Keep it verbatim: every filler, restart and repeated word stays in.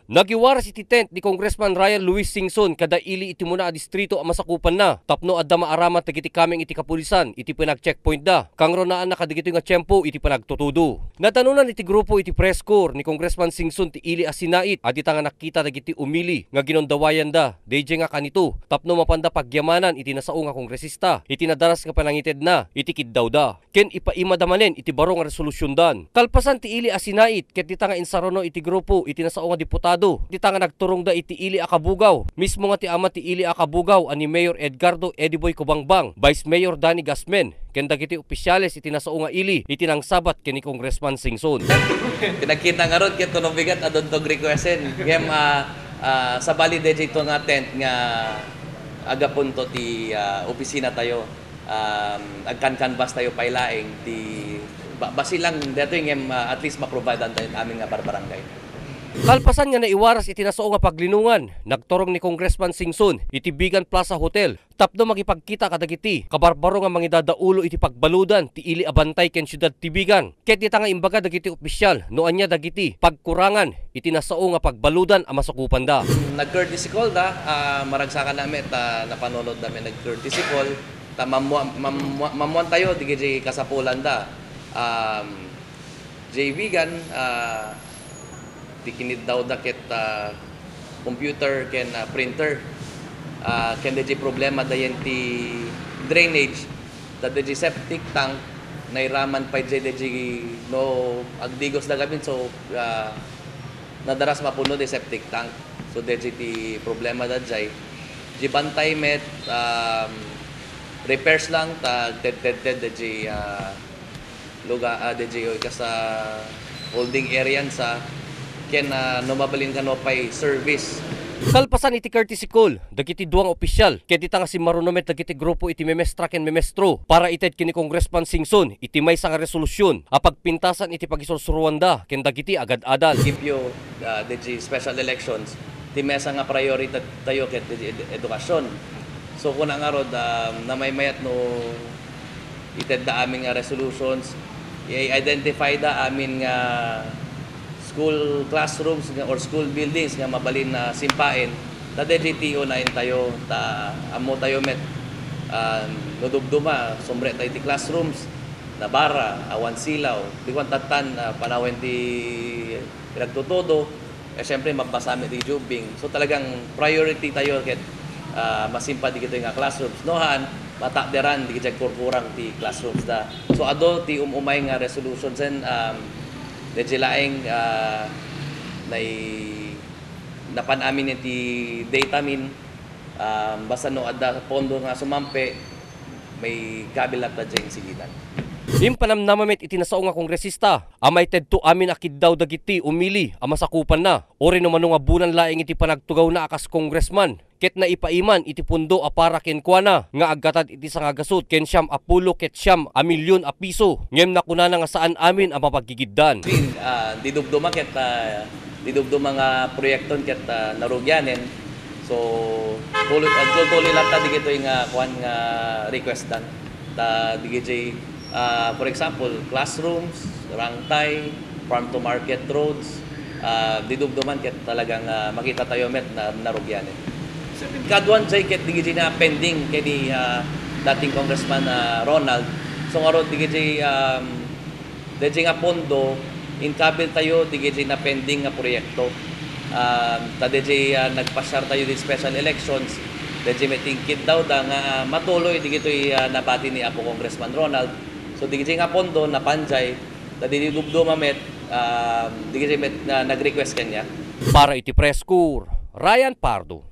Nagiwaras iti tent ni Congressman Ryan Luis Singson kada ili iti muna a distrito a masakupanna tapno adda maaramat dagiti kameng iti kapulisan iti panag-checkpointda. Kangrunaanna kadagitoy nga tiempo iti panagtutudo. Natanonan iti grupo iti press corps ni Congressman Singson ti ili a sinait a dita nga nakita dagiti umili nga ginundawayanda daydiay nga kanito tapno mapanda pagyamanan iti nasao nga kongresista iti nadaras nga panangitedna iti kiddawda ken ipaimada manen iti baro nga resolusiondan. Kalpasan ti ili a sinait ket dita nga insaruno iti grupo iti nasao nga diputado, dita nga nagturongda iti ili a kabugaw, mismo nga ti ama ti ili a kabugaw a ni Mayor Edgardo Eddie Boy Cubangbang, Vice Mayor Danny Gasmen, ken dagiti opisyales iti nasao nga ili iti nangsabat ken ni Congressman Singson. Pinagkita ngarud ket no bigat a dungdung requesten. Ngem, ah, ah, sabali daytoy nga tent nga agapunto ti, ah, opisina tayo. Um, agkan-canvas tayo pay laeng ti ba-, basi lang daytoy ngem, ah, at least ma-providean tayo amin nga barbarangay. Kalpasan nga naiwaras iti nasao nga paglinongan, nagturong ni Congressman Singson iti Vigan Plaza Hotel tapno makipagkita kadagiti kabarbaro nga mangidadaulo iti pagbaludan ti ili a bantay ken siudad ti Vigan. Ket dita nga imbaga dagiti opisyal no ania dagiti pagkurangan iti nasao nga pagbaludan a masakupanda. Nag-courtesy call da, ah, maragsakan na met, ah, napanunod da met nag-courtesy call, ta mamua-, mamua-, mammuan tayo, dagiti kasapulan da. Um, J Vigan, ah, ti kiniddawda ket, ah, computer ken, ah, printer. Ah, ken daydiay problema dayen ti drainage, ta daydiay septic tank, nairaman pay daydiay no agdigos da gamin, so, ah, nadaras mapuno ti septic tank. So, daydiay ti problema daydiay. Di bantay met, um, repairs lang, ta ted, ted, ted, daydiay, ah, luga-, ah, daydiay, oy, kas, ah, holding area sa, ken, ah, no mabalin kano pay service. Kalpasan iti courtesy call, dagiti dua nga opisyal, ket dita nga simmaruno met dagiti grupo iti memestra ken memestro para ited ken ni Congressman Singson iti maysa nga resolusyon a pagpintasan iti pagisursuruanda ken dagiti agad-adal. Give you, ah, daydiay special elections, ti maysa nga priority tayo ket daydiay ed-, education. So, kuna ngarud, um, namaymayat no itedda amin nga resolutions, i-identify da amin nga school classrooms nga, or school buildings nga mabalin na simpaen, ta daydiay ti unayen tayo, ta ammo tayo met, ah, no dumduma, sumre tayo ti classrooms, nabara, awan silaw, di kuan tattan, ah, panawen ti pinagtutudo, eh, siyempre, mabasa met ti tubing. So, talagang priority tayo ket, ah, masimpa dagitoy nga classrooms. No, haan, matakderan dagiti agkurkurang ti classrooms da. So, adu ti um-umay nga resolutions and, um, daydiay laeng, ah, nai-, napan amin iti data min, um, basta no adda pondo nga sumampe, maikabil latta diay insigidan. Impanamnama met iti nasao nga kongresista a maitedto amin a kiddaw dagiti umili a masakupanna, uray no mano nga bulan laeng iti panagtugawna a kas congressman, ket naipaiman iti pundo a para kenkuana nga aggatad iti sangagasut ken siam a pulo ket siam a milyon a piso, ngem nakunana nga saan amin a mapagigiddan. Din, ah, di dumduma ket, ah, di dumduma nga proyekton ket, ah, narugianen. So, tuloy, ah, tuloy latta dagitoy nga, kuan, nga requestan. Ta dagiti, ah, for example, classrooms, rangtay, farm to market roads, ah, di dumduman ket talagang, ah, makita tayo met na narugianen. Kaduan diay ket dagiti na pending ken ni, ah, dating Congressman, ah, Ronald. So, ngarud dagiti, um, daydiay nga pondo, inkabil tayo dagiti na pending nga proyekto. Ah, ta daydiay, ah, nagpasiar tayo di special elections, daydiay met ti inkiddawda nga, ah, matuloy dagitoy, ah, nabati ni Apo Congressman Ronald. So, dagiti nga pondo, napan diay, ta di dumduma met, ah, dagiti met nga nag-request kaniak. Para iti Press Corps, Ryan Pardo.